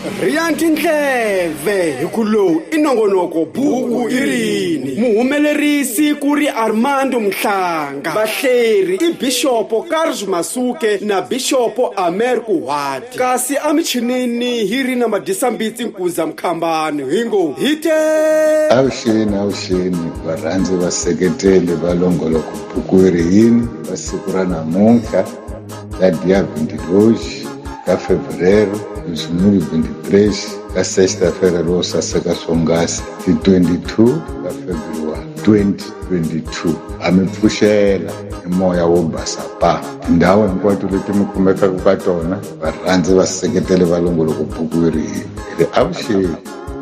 Rhiya tindleve hi ku lowu i nongonoko buku i rini muhumelerisi ku ri Armando Mhlanga vahleri i Bixopo Carlos Masuke na Bixopo Amer Kuhwati kasi emichinini hi ri na Madisambitsi Nkuza Mkhambani hi ngo hi te Avuxeni avuxeni varhandzi vaseketeli va longoloko buku yi ri yini va siku ra namuntlha la dia 22 ka fevereiro 2023 ka sexta-feira ro saseka swonghasi ti 22 ka February 2022 a mi pfuxela hi moya wo basa pa tindhawu hinkwato leti mi kumekaka ka tona varhandzi vaseketeli va longoloko buku yi ri hi ri avuxeni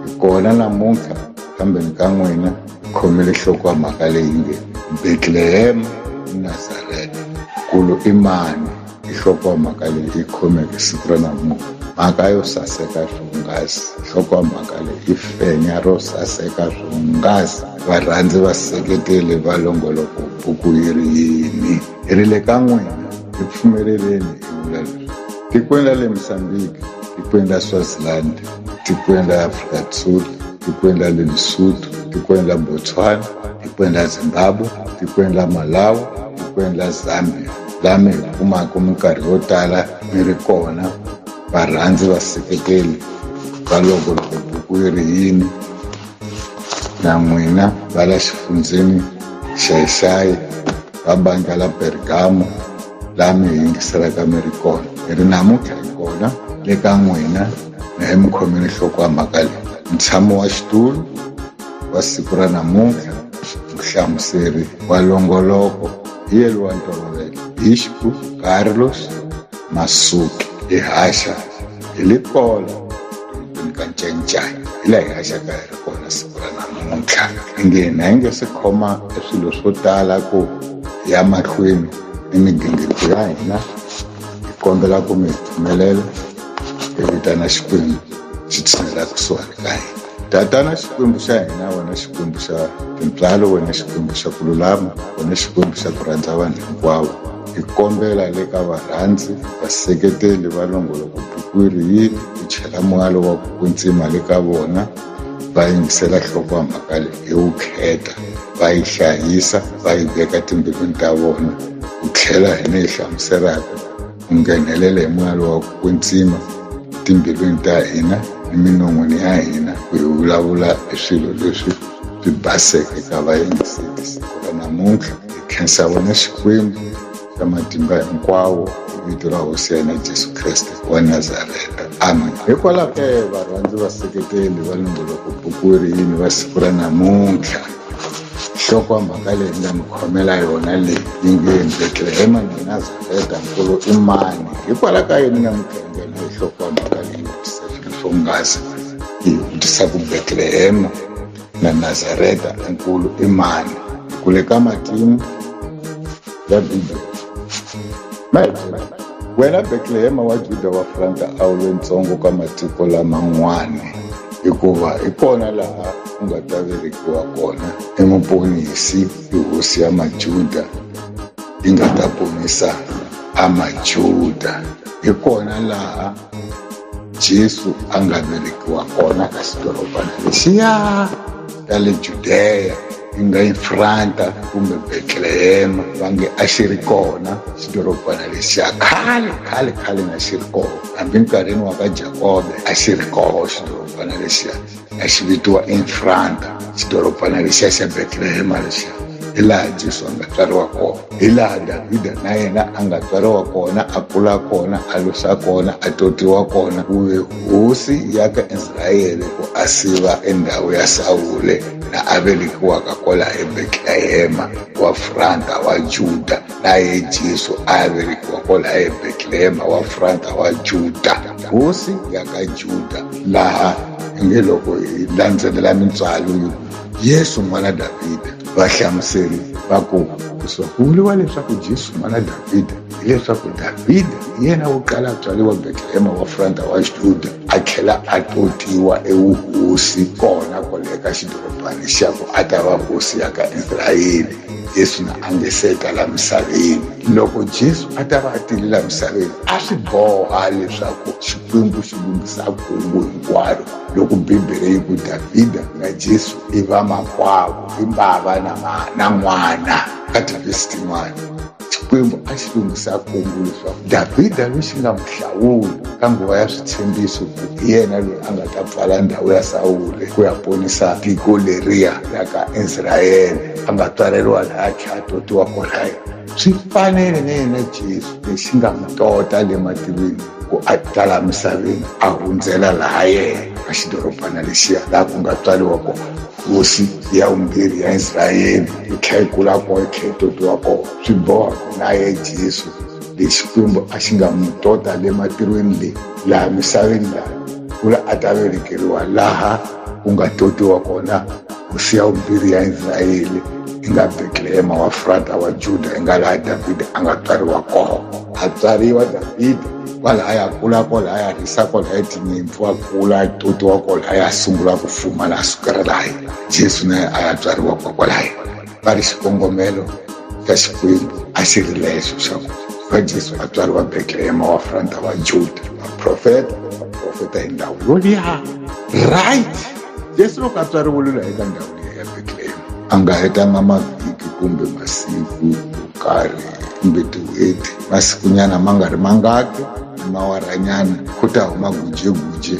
hi kona namuntlha kambeni ka n'wina khomile nhloko ya mhaka leyi nge Betlehema ni Nazareta nkulu i mani i nhloko ya mhaka leyi i khomeke siku ra namuntlha mhaka yo saseka swonghasi nhloko ya mhaka leyi i fenya ro saseka swonghasi varhandzi vaseketeli va longoloko buku yi ri yini hi ri le ka n'wina hi pfumeleleni hi vula leswi tikweni ra le Mozambique tikweni ra Swaziland tikweni ra Afrika Dzonga tikweni ra le Lesotho tikweni ra Botswana tikweni ra Zimbabwe tikweni ra Malawi tikweni ra Zambia laha mi hi kumaka minkarhi yo tala mi ri kona varhandzi vaseketeli va loko loko buku yi ri yini na n'wina va la xifundzeni xayi-xayi va bandla la Pergamo laha mi hi yingiselaka mi ri kona hi ri namuntlha hi kona le ka n'wina na hi mi khomile nhloko ya mhaka leyi ntshamo wa xitulu wa siku ra namuntlha muhlamuseri wa longoloko hi yelo wa ntolovelo Bishop Carlos Masuki hi haxa hi le kola dorobeni ka Ncancani hi laha hi haxaka hi ri kona siku ra namuntlha inge hina hi nge se khoma swilo swo tala ku ya mahlweni ni migingiriko ya hina hi kombela ku mi pfumelela hi vitana Xikwembu xi tshinela kusuhani ka hina tatana Xikwembu xa hina wena Xikwembu xa tintswalo wena Xikwembu xa ku lulama wena Xikwembu xa ku rhandza vanhu hinkwavo hi kombela le ka varhandzi vaseketeli va longoloko buku yi ri yini ku chela moya lowa ku kwetsima le ka vona va yingisela nhloko ya mhaka leyi hi vukheta va yi hlayisa va yi veka timbilwini ta vona ku tlhela hina hi hlamuselaka ku nghenelela hi moya lowa ku kwetsima timbilwini ta hina ni minon'wini ya hina ku hi vulavula hi swilo leswi swi baseke ka vayingiseli siku ra namuntlha hi khensa wena Xikwembu xa matimba hinkwawo hi vito ra hosi ya hina Jesu Kreste wa Nazareta amen hikwalaho ke varhandzi vaseketeli va longoloko buku ri yini va siku ra namuntlha nhloko ya mhaka leyi nga mi khomela yona leyi yi nge Betlehema na Nazareta nkulu i mani hikwalaho ka yini nga mi nghena hi nhloko ya mhaka leyi vutisa swilo swonghasi yi vutisa ku Betlehema na Nazareta nkulu i mani ku le ka matimu ya Bibele ma hi byela wena Betlehema wa Juda wa Franta a wu lontsongo ka matiko laman'wana hikuva hi kona laha u nga ta velekiwa kona i muponisi i hosi ya Majuda yi nga ta ponisa a Majuda hi kona laha Jesu a nga velekiwa kona ka xidorobana lexiya ta le Judeya yi nga Efrata kumbe Betlehema va nge a xi ri kona xidorobana lexiya khale khale khale na xi ri kona hambi nkarhini wa ka Jakobe a xi ri kona xidorobana lexiya a xi vitiwa Efrata xidorobana lexiya xa Betlehema lexiya hi laha Jesu a nga tswariwa kona hi laha Davhida na yena a nga tswariwa kona a kula kona a lusa kona a totiwa kona ku ve hosi ya ka Israyele ku a siva endhawu ya Sawule na a velekiwaka kwala eBetlehema wa Franta wa Juda na ye Jesu a velekiwa kwala eBetlehema wa Franta wa Juda hosi ya ka Juda laha nge loko hi landzelela mintswalo yi Yesu n'wana Davhida vahlamuseri va ku kusuka ku vuriwa leswaku Jesu n'wana Davhida Hileswaku Davhida hi yena wo kala a tswariwa Betlehema wa Franta wa Juda, a tlhela a totiwa evuhosi kona kwale ka xidorobana xa ku a ta va hosi ya ka Israyele. Yesu na a nge se ta la misaveni. Loko Jesu a ta va a tile la misaveni, a swi boha leswaku Xikwembu xi lunghisa kungu hinkwaro. Loko Bibele yi ku Davhida na Jesu i vamakwavo, i bava na n'wana ka tivhesi tin'wana, Xikwembu a xi lunghisa kungu leswaku Davhida loyi xi nga mu hlawula ka nguva ya switshembiso ku hi yena loyi a nga ta pfala ndhawu ya Sawule ku ya ponisa tiko leriya ra ka Israyele, a nga tswaleriwa laha tlhela a totiwa kwalaya. Swi fanele na yena Jesu lexi nga mu tota le matilweni ku a ta laha misaveni a hundzela laha yena ka xidorobana lexiya laha ku nga tswariwa kona hosi ya vumbirhi ya Israyele, yi tlhela yi kula kona, yi tlhela yi totiwa kona. Swi boha ku na ye Jesu lexi Xikwembu a xi nga mu tota le matilweni le laha misaveni laha kula a ta velekeriwa laha ku nga totiwa kona hosi ya vumbirhi ya Israyele, yi nga Betlehema wa Frata wa Juda, yi nga laha Davhida a nga tswariwa kona. A tswariwa Davhida kwalaya, a kula kwalaya, a risa kwalaya tinyimpfu, a kula a totiwa kwalaya, a sungula ku fuma na sukela laha. Jesu na yena a ya tswariwa kwakwalaya. Va ri xikongomelo xa Xikwembu a xi ri lexo xa ku va Jesu a tswariwa Betlehema wa Franta wa Juda. Vaprofeta va profeta hi ndhawu yoliya, right? Jesu loko a tswariwile la eka ndhawu liya ya Betlehema, a nga hetanga mavhiki kumbe masiku yo karhi kumbe tin'hweti, masikunyana ma nga ri mangaki, mawaranyana, ku ta huma gujeguje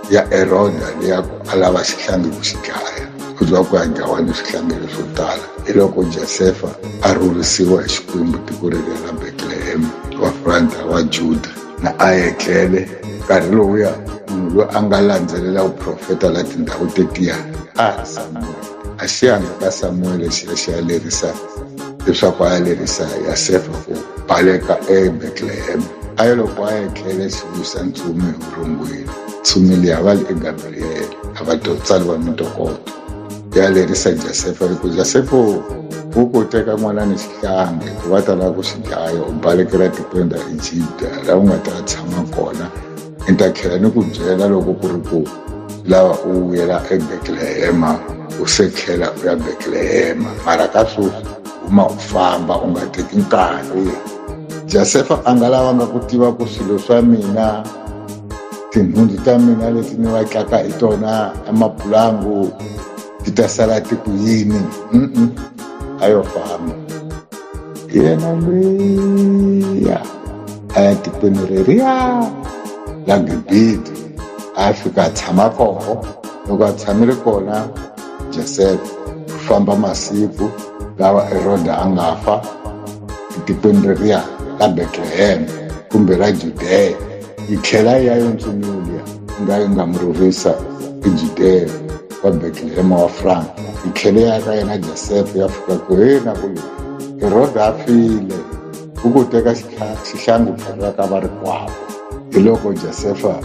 ya Heroda leya ku a lava xihlangi ku xi dlaya. Ku twa ku ya dlawa ni swihlangi leswo tala. Hi loko Josefa a rhurhisiwa hi Xikwembu tiko reriya ra Betlehema wa Franta wa Juda, na a etlele nkarhi lowuya munhu loyi a nga landzelela vuprofeta la tindhawu tetiya a ri Samuwele. A xi yanga ka Samuwele xi ya xi ya lerisa leswaku a ya lerisa Yosefa ku baleka eBetlehema. A ye loko a etlele xi vuyisa ntsumi hi vurhongweni. Ntsumi liya va li i Gabriele, a va to tsariwa mintokoto. Ya lerisa Josefa ku Josefa u ku teka n'wana ni xihlangi ku va ta lava ku xi dlaya, u balekela tikweni ra Egipta laha u nga ta tshama kona. Ni ta tlhela ni ku byela loko ku ri ku lava u vuyela eBetlehema, u se tlhela u ya Betlehema, mara ka sweswi huma u famba, u nga teki nkarhi. Josefa a nga lavanga ku tiva ku swilo swa mina, tinhundzu ta mina leti ni vatlaka hi tona emapulangu ti ta sala ti ku yini. A yo famba yena luya a ya tikweni reriya la Gibita, a fika a tshama koho. Loko a tshamile kona Josefa, ku famba masiku lawa Heroda a nga fa etikweni reriya la Betlehema kumbe ra Judeya, yi tlhela yi ya yo ntsumi yoliya nga yi nga mu rhurhisa eJudeya wa Betlehema wa Frank, yi tlhele ya ka yena Josefa, ya fika ku he na ku leyi Heroda a file, u ku teka xihlangu tlhelela ka varikwavo. Hi loko Josefa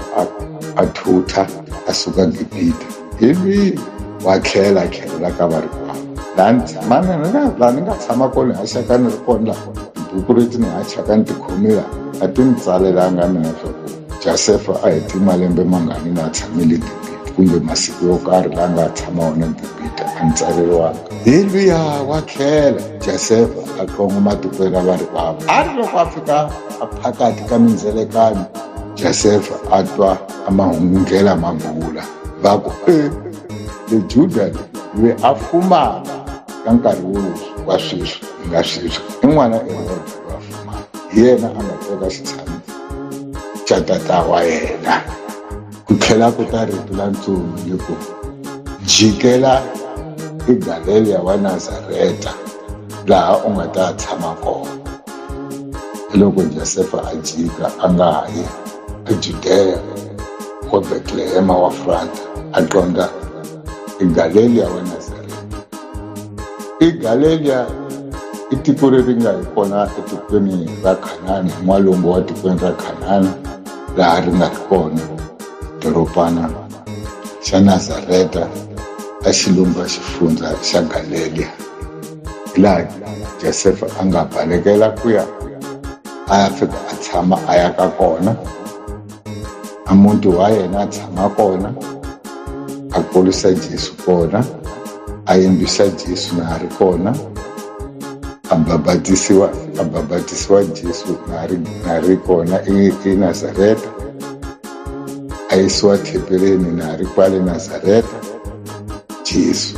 a thutha a suka Gibita, ivi wa tlhela tlhelela ka varikwavo. Laha ni tshama laha ni nga tshama kona hi haxaka ni ri kona laha, tibuku leti ni haxaka ni ti khomile a ti ni tsalelanga mina swa ku Josefa a heti malembe mangani na a tshamile Gibita kumbe masiku yo karhi laha nga tshama wona Gibita, a ni tsaleriwanga. Hi luya wa tlhela Josefa a kongoma tikweni ra varikwavo. A ri loko a fika a phakati ka mindzelekano, Josefa a twa a mahungundlela ma bula, va ku e le Juda loyi a fumaka ka nkarhi wo wa sweswi hi nga sweswi i n'wana Heroda loyi a fumaka, hi yena a nga teka xitshamo xa tata wa yena. Ku tlhela ku ta rito la ntsumi li ku jikela eGalileya wa Nazareta laha u nga ta tshama kona. Hi loko Josefa a jika a nga ha yi eJudeya wa Betlehema wa Franta, a qonda eGalileya wa Nazareta. EGalileya i tiko leri nga hi kona etikweni ra Khanani, n'walungu wa tikweni ra Khanani, laha ri nga ri kona doropana xa Nazareta a xi lumba xifundza xa Galileya, hi laha Josefa a nga balekela ku ya a ya fika a tshama a ya ka kona, a muti wa yena a tshama kona, a kurisa Jesu kona, a yimbisa Jesu na a ri kona, a babatisiwa Jesu na ri kona eNazareta, a yisiwa thempeleni na ri kwale Nazareta. Jesu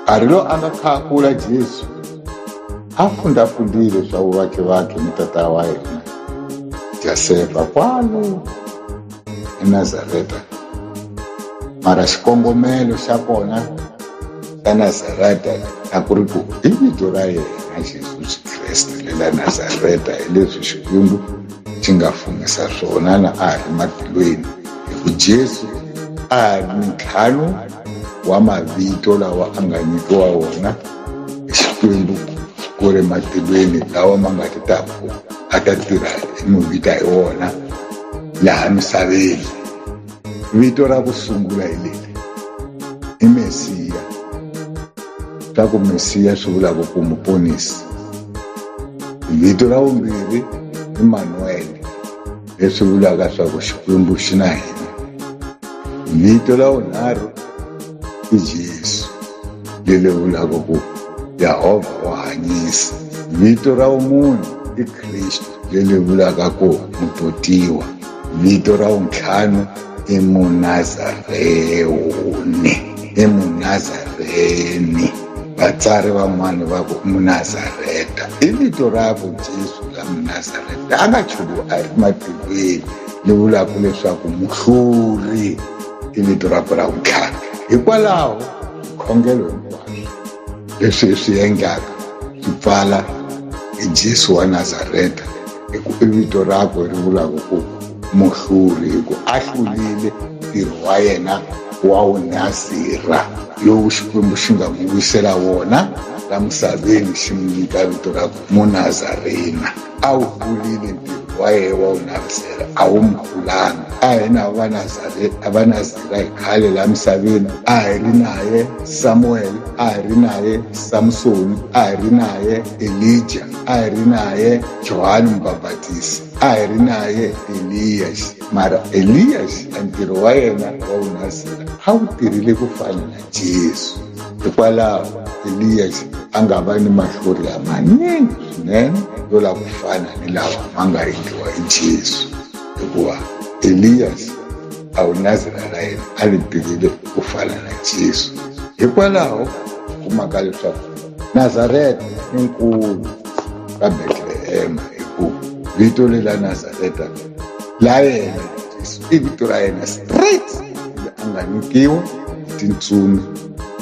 a ri lo a nga kha a kula Jesu a fundafundile swa vuvakhi vakhe ni tata wa yena Josefa kwalo eNazareta. Mara xikongomelo xa kona xa Nazareta a ku ri ku i vito ra yena Jesu Kreste lela Nazareta, hi leswi Xikwembu xi nga fumisa swona na a ri matilweni. Hi ku Jesu a ri ni ntlhanu wa mavito lawa a nga nyikiwa wona hi Xikwembu ku ri matilweni, lawa ma nga ti ta ku a ta tirha hi muvita hi wona laha misaveni. Vito ra ku sungula hi leri i Mesiya. Swa ku Mesiya swi vulaka ku muponisi. Vito ra vumbirhi i Manuel, leswi vulaka swa ku Xikwembu xi na hina. Vito ra vunharhu i Jesu, leri vulaka ku Yehovha wa hanyisa. Vito ra vumune i Kristu, leri vulaka ku mutotiwa. Vito ra vuntlhanu i Munazareni, i Munazareni. Vatsari van'wani va ku Munazareta i vito rakwe Jesu la Munazareta, a nga chuliwi a ri matilweni, li vulaka leswaku muhluri i vito rakwe ra vuntlhanu. Hikwalaho swikhongelo hinkwaswo leswi hi swi endlaka swi pfala hi Jesu wa Nazareta, hi ku i vito rakwe ri vulaka ku muhluri, hi ku a hlulile ntirho wa yena wa wunazira lowu Xikwembu xi nga n'wi wisela wona la misaveni, xi n'wi nyika vito ra ku Munazarena. A wu hlulile ntirho wa yena wa wunazira, a wu n'wi hlulanga. A hi na vanazira hi khale la misaveni, a hi ri naye Samuel, a hi ri naye Samsoni, a hi ri naye Elija, a hi ri naye Johani Mubabatisi, a hi ri naye Elias. Mara Elias a ntirho wa yena wa wunazira a wu tirhile ku fana na Jesu. Hikwalaho Elias a nga va ni mahlori lamanyingi swinene yo lava ku fana ni lawa ma nga endliwa hi Jesu, hikuva Elias a wunazira ra yena a li tirhile ku fana na Jesu. Hikwalaho kumaka leswaku Nazareta i nkulu ka Betlehema, hi ku vito lela Nazareta la yena Jesu i vito ra yena straight, a nga nyikiwa hi tintsumi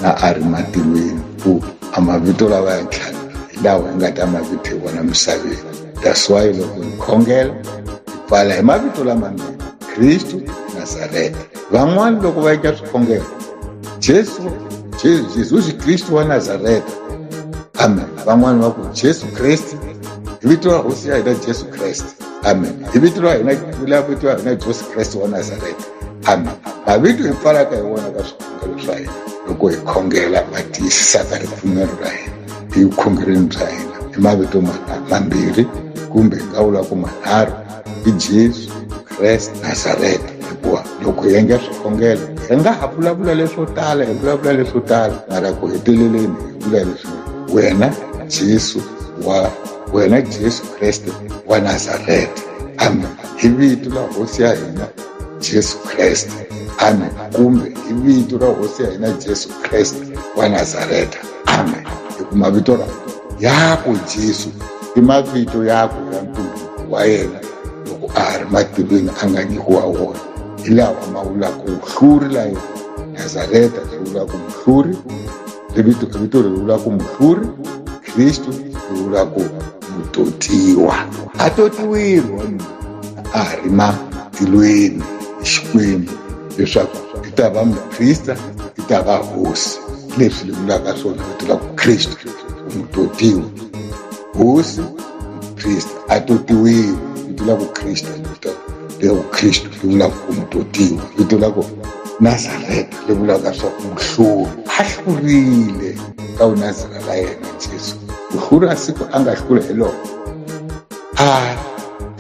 na a ri matilweni. Ku a mavito lawa ya ntlhanu hi lawa hi nga ta mavito hi wona misaveni. That's why loko hi khongela hi pfala hi mavito lamambirhi, Kristu, Nazareta. Van'wani loko va endla swikhongelo, Jesu Jesus Kristu wa Nazareta, amen. Van'wani va ku Jesu Kreste, hi vito ra Hosi ya hina Jesu Kreste, amen. Hi vito ra hina la vito ra hina Jesu Kreste wa Nazareta, amen. Mavito hi pfalaka hi wona ka swikhongelo swa hina loko hi khongela, va tiyisisaka ripfumelo ra hina hi vukhongelweni bya hina hi mavito mambirhi kumbe hi nga vula ku manharhu, i Jesu Kreste Nazareta. Hikuva loko hi endla swikhongelo hi nga ha vulavula leswo tala, hi vulavula leswo tala, mara ku heteleleni hi vula leswi: wena Jesu wa wena Jesu Kreste wa Nazareta, amen. Hi vito la Hosi ya hina Jesu Kreste, amen. Kumbe hi vito ra Hosi ya hina Jesu Kreste wa Nazareta, amen. Hi ku mavito ra yakwe Jesu i mavito yakwe ya ntumbuluko wa yena loko a ha ri matilweni a nga nyikiwa wona, hi lawa ma vulaka muhluri la yena. Nazareta ri vulaka muhluri, vito ri vulaka muhluri, Kristu ri vulaka mutotiwa. A totiwile wanuna a ha ri matilweni hi Xikwembu leswaku i ta va muprista, i ta va hosi. Leswi li vulaka swona vito la ku Kristu, mutotiwa, hosi, muprista. A totiwile. Vito la ku Kristu, vito la ku Kristu li vulaka ku mutotiwa. Vito la ku Nazareta li vulaka swa ku muhluri. A hlurile ka vunazira la yena Jesu. Ku hlula siku a nga hlula hi loko A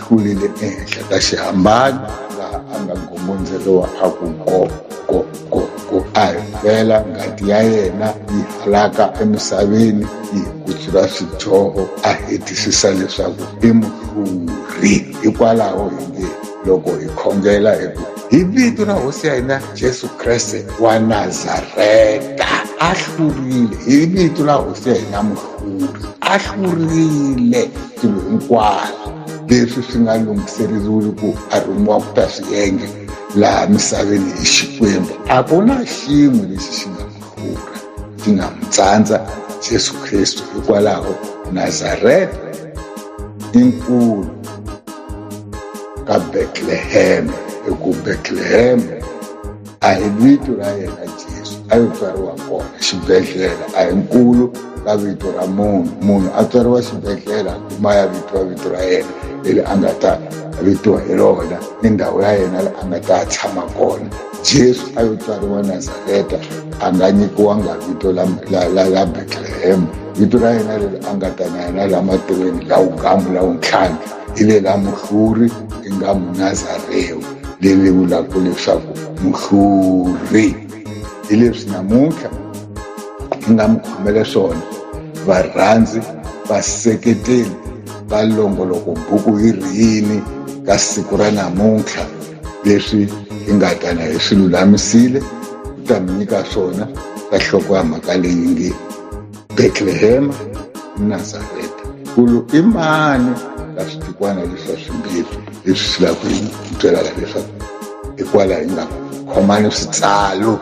hlulile ehenhla ka xihambano laha a nga gongondzeriwa a ku go go go go, a hi fela. Ngati ya yena yi halaka emisaveni yi hi kutsula swidyoho, a hetisisa leswaku i muhluri. Hikwalaho hi nge loko hi khongela hi ku hi vito ra hosi ya hina Jesu Kreste wa Nazareta, a hlurile. Hi vito ra hosi ya hina muhluri, a hlurile swilo hinkwaswo leswi swi nga lunghiseleriwi ku a rhumiwa ku ta swi endla laha misaveni hi Xikwembu. A ku na xin'we lexi xi nga n'wi hlula, xi nga n'wi tsandza Jesu Kreste. Hikwalaho Nazareta i nkulu ka Bethlehem, hi ku Bethlehem a hi vito ra yena Jesu a yo tswariwa kona. Xibedhlele a hi nkulu ka vito ra munhu. Munhu a tswariwa xibedhlele a kuma ya vitiwa vito ra yena leri a nga ta vitiwa hi rona ni ndhawu ya yena la a nga ta tshama kona. Jesu a yo tswariwa Nazareta, a nga nyikiwanga vito la, la, la, la Bethlehem. Vito ra yena leri a nga ta na yena la mativeni la wugamu la wuntlhanu hi le la muhluri, i nga Munazarewu, leri vulaka leswaku muhluri. Hi leswi namuntlha hi nga mi khomele swona, varhandzi vaseketeli va longoloko buku yi ri yini ka siku ra namuntlha. Leswi hi nga tana hi swi lulamisile ku ta mi nyika swona ka nhloko ya mhaka leyi nge Bethlehem ni Nazareta. Kulu i mani ka switikwana leswi swimbirhi leswi swi lava ku hi byelaka leswaku hikwalaho hi nga khomani switsalo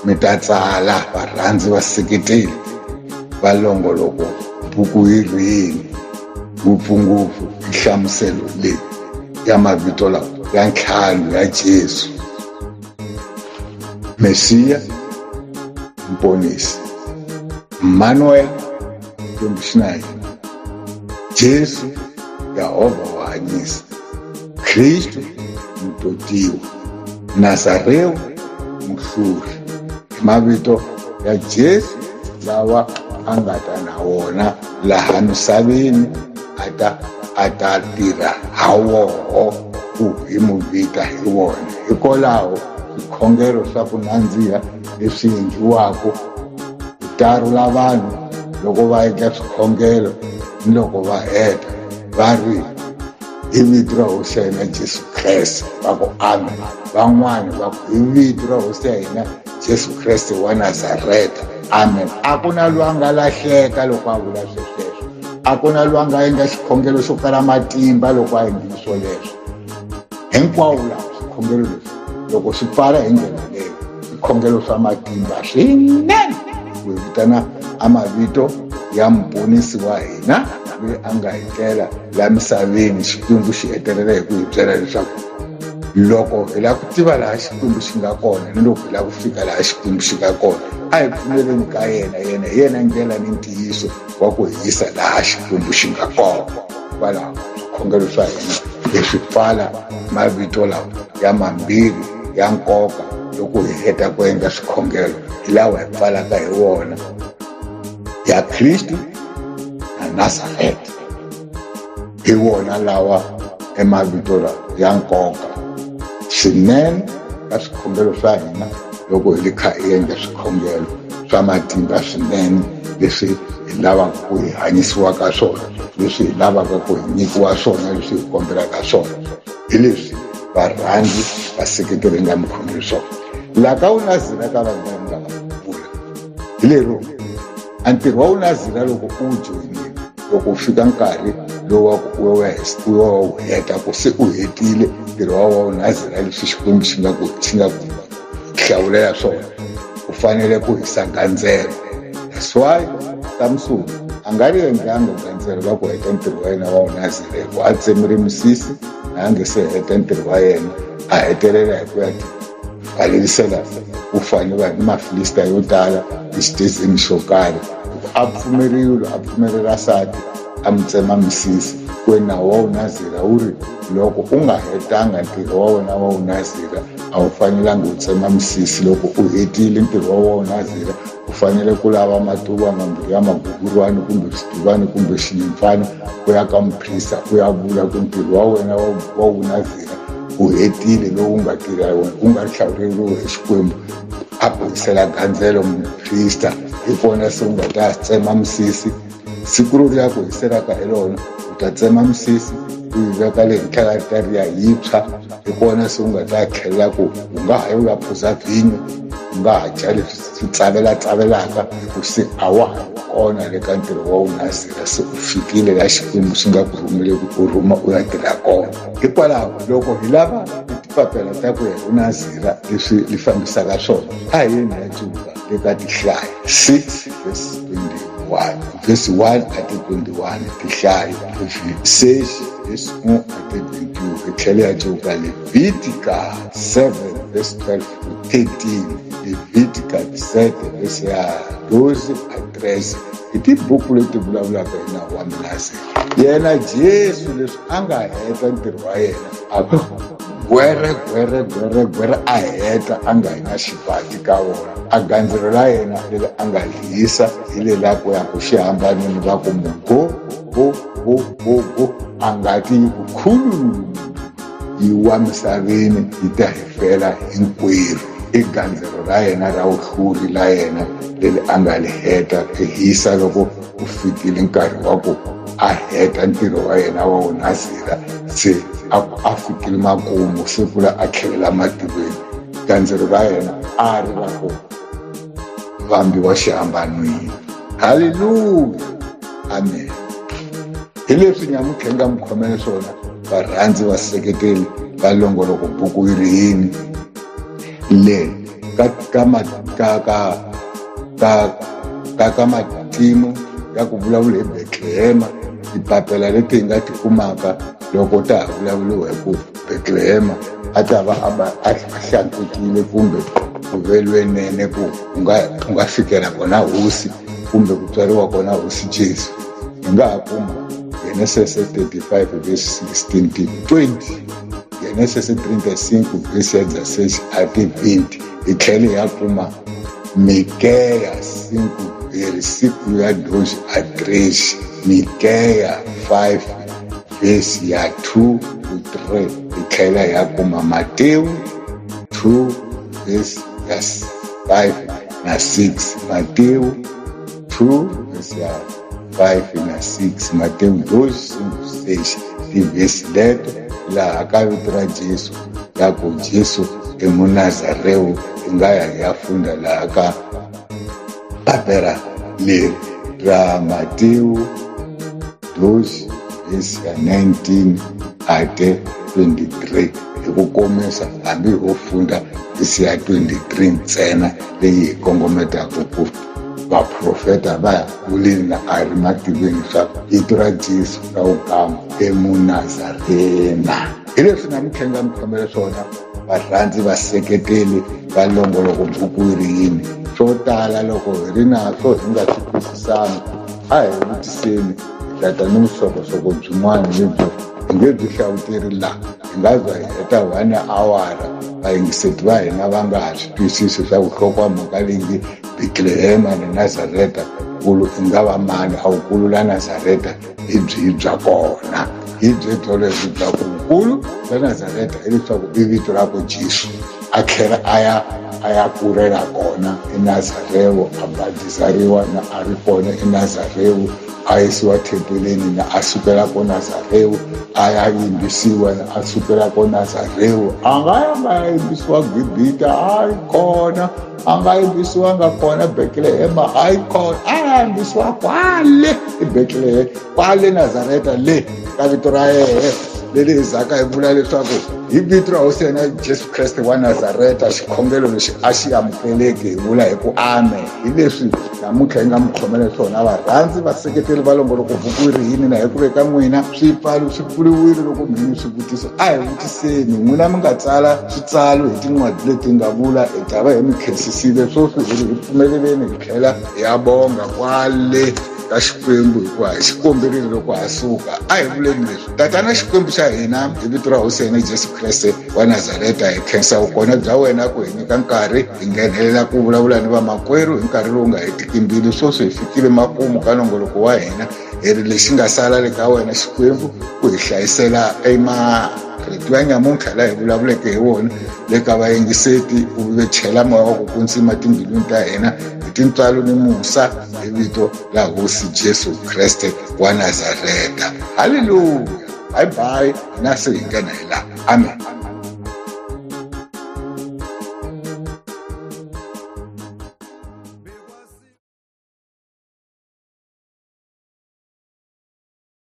mi ta tsala, varhandzi vaseketeli va longoloko buku yi rini, ngopfungopfu nhlamuselo leyi ya mavito lawa ya ntlhanu ya Jesu: Mesiya, Mponisi, Manuel, Xikwembu xi na hina, Jesu, Yehovha wa hanyisa, Kristu, mutotiwa, Nazarewu, muhluri. I mavito ya Jesu lawa a nga ta na wona laha misaveni, a ta tirha ha woho ku hi mu vita hi wona. Hikwalaho swikhongelo swa ku nandziha leswi endliwaka ku tarula vanhu loko va endla swikhongelo ni loko va heta va ri hi vito ra hosi ya hina Jesu Kreste, va ku amen. Van'wani va ku hi vito ra hosi ya hina Jesu Kreste wa Nazareta, amen. A ku na loyi a nga lahleka loko a vula swesweswo, a ku na loyi a nga endla xikhongelo xo kala matimba loko a endlile swoleswo. Hinkwawo laha swikhongelo leswi loko swi pfala hi ndlela leyo, swikhongelo swa matimba swinene ku hi vitana a mavito ya muponisi wa hina loyi a nga hi tela la misaveni. Xikwembu xi hetelela hi ku hi byela leswaku loko hi lava ku tiva laha Xikwembu xi nga kona ni loko hi lava ku fika laha Xikwembu xi nga kona, a hi pfumeleni ka yena. Yena hi yena ndlela ni ntiyiso wa ku hi yisa laha Xikwembu xi nga kona. Kwalaho swikhongelo swa hina leswi pfala mavito lawa ya mambirhi ya nkoka loko hi heta ku endla swikhongelo, hi lawa hi pfalaka hi wona ya Kristu na Nazareta. Hi wona lawa i mavito lawa ya nkoka swinene ka swikhongelo swa hina loko hi ri kha hi endla swikhongelo swa matimba swinene leswi hi lavaka ku hi hanyisiwa ka swona, leswi hi lavaka ku hi nyikiwa swona, leswi hi kombelaka swona. Hi leswi varhandzi vaseketeri nga mi khomeli swona laha ka unazira ka vanhu va nga va vula hi lero a ntirho wa unazira loko u wu joyinile, loko u fika nkarhi lowu wa ku u ya wu heta, ku se u hetile ntirho wa wa unazira leswi Xikwembu xi nga ku xi nga ku hlawulela swona, u fanele ku hisa gandzelo. That's why Samson a nga ri endlanga gandzelo va ku heta ntirho wa yena wa unazira, hi ku a tsemile misisi a nge se heta ntirho wa yena, a hetelela hi ku ya ti valerisela ku fane va ni Mafilista yo tala exitezini xo karhi. A pfumeriwile, a pfumelela sati a mi tsema misisi. Ku nawu wa unazira wu ri loko u nga hetanga ntirho wa wena wa unazira, a wu fanelanga u tsema misisi. Loko u hetile ntirho wa wa unazira, u U fanele ku lava matuva mambirhi ya magugurwani kumbe xituvani kumbe xinyimpfana, u ya ka muprista u ya vula ku ntirho wa wena wa vunazira u hetile, lowu nga tirha wena u nga hlawuleriwi hi Xikwembu. A ku hisela gandzelo muprista, hi kona se u nga ta tsema misisi. Siku ro ya ku hiselaka hi rona, u ta tsema misisi u yi veka le henhla ka ritariya yintshwa. Hi kona se u nga ta tlhelela ku u nga ha yi u ya phuza vhinyo, u nga ha dya leswi swi tsavelatsavelaka, hi ku se a wa ha kona le ka ntirho wa vunazira, se u fikile la Xikwembu xi nga ku rhumile ku u rhuma u ya tirha kona. Hikwalaho loko hi lava tipapela ta ku ya hi vunazira leswi li fambisaka swona, a hi yeni ya cuka eka Tihlayo 6 verse 21, verse 1 ate 21, Tihlayo 6 verse 1 ate 22. Hi tlhele ya cuka Levitika 7 verse 12 to 13, Levitika 7 verse ya 12 a 13. I tibuku leti vulavulaka hi nawu wa Munaziri. Yena Jesu leswi a nga heta ntirho wa yena, a gwere gwere gwere gwere, a heta a nga yi na xivati ka wona. A gandzelo la yena leri a nga hisa hi le la ku ya ku xihambanweni, va ku mu go go go go go, a ngati yi ku khululu yi wa misaveni yi ta hi fela hinkwerhu. I gandzelo ra yena ra vuhluri la yena leri a nga li heta hisa loko ku fikile nkarhi wa ku a heta ntirho wa yena wa vunazira, se a fikile makumu, se kula a tlhelela matilweni. Gandzelo ra yena a ri ra ku vambiwa xihambanweni. Halleluya, amen. Hi leswi nyamuntlha hi nga mi khomele swona, varhandzi vaseketeli va longoloko buku yi ri yini le ka ka ka ka ka ka ka matimu ya ku vulavula hi Betlehema. Tipapela leti hi nga ti kumaka loko ta ha vulavuriwa hi ku Betlehema a ta va a hlantswekile kumbe ku velwenene ku u nga fikela kona hosi kumbe ku tswariwa kona hosi Jesu, hi nga ha kuma Genesis 35 verse 16 to 20, Genesis 35 verse ya 16 a ti 20. Hi tlhele hi ya kuma Mikeya 5 versículo ya 2 a 3, Mikeya 5 verse ya 2 to 3. Hi tlhela hi ya kuma Matewu 2 verse ya 5 na 6, Matewu 2 verse ya 5 na 6, Matewu 2 5 6. Tivhesi leto laha ka vito ra Jesu ya ku Jesu i Munazarewu, hi nga ya hi ya funda laha ka papera leri ra Matewu 2 verse ya 19 ate 23. Hi ku komisa, hambi ho funda vhesi ya 23 ntsena leyi hi kongometaka ku vaprofeta va vulile na a ri mativeni swa vito ra Jesu ra wukama emunazarena. Hi leswi namuntlha hi nga mi khomele swona, varhandzi vaseketeli va longoloko buku yi ri yini. Swo tala loko hi ri na swo hi nga swi twisisani, a hi vutiseni, hi ta ta ni vuxokoxoko byin'wana lebyi hi nge byi hlavuteri laha. Hi nga za hi heta 1 awara, vayingiseti va hina va nga ha swi twisisi swa ku nhlokomhaka leyi nge Betlehema na Nazareta kulu i nga va mani, a wukulu la Nazareta hi byihi bya kona. Hi byebyo lebyi bya ku wukulu bya Nazareta hileswaku i vito ra ku Jesu a tlhela a ya kurela kona eNazarewo, a badizariwa na a ri kona eNazarewo, a yisiwa tempeleni na a sukela ko Nazarewo, a ya yimbisiwa na a sukela ko Nazarewo. A nga ya nga ya yimbisiwa Gibita, a yi kona. A nga yimbisiwanga kona Betlehema, a yi kona. A ya yimbisiwa kwale eBetlehema, kwale Nazareta, le ka vito ra yehe leri hi zaka hi vula leswaku hi vito ra hosi yena Jesu Kreste wa Nazareta, xikhongelo lexi a xi amukeleki, hi vula hi ku amen. Hi leswi namuntlha hi nga mi khomele swona, varhandzi vaseketeli va longoloko buku yi ri yini. Na hi ku veka n'wina swipfalo swi pfuriwile, loko mi ni swivutiso a hi vutiseni. N'wina mi nga tsala switsalo hi tincwadi leti nga vula, hi ta va hi mi khensisile. Sweswi hi ri hi pfumeleleni hi tlhela hi ya bonga kwale. ka Xikwembu hikuva hi xi komberile loko ha suka. A hi vuleni leswi. Tatana Xikwembu xa hina, hi vito ra Hosi ya hina Jesu Kreste wa Nazareta, hi khensa vukona bya wena ku hi nyika nkarhi hi nghenelela ku vulavula ni vamakwerhu hi nkarhi lowu nga hetiki mbilu. Sweswi hi fikile makumu ka nongoloko wa hina, hi ri lexi nga sala le ka wena Xikwembu ku hi hlayisela emarito ya nyamuntlha laha hi vulavuleke hi wona le ka vayingiseti, u vechela moya wa ku kuntsima timbilwini ta hina hi tintswalo ni musa hi vito la Hosi Jesu Kreste wa Nazareta. Halleluya. Bye bye, na se hi nghena hi laha. Amen.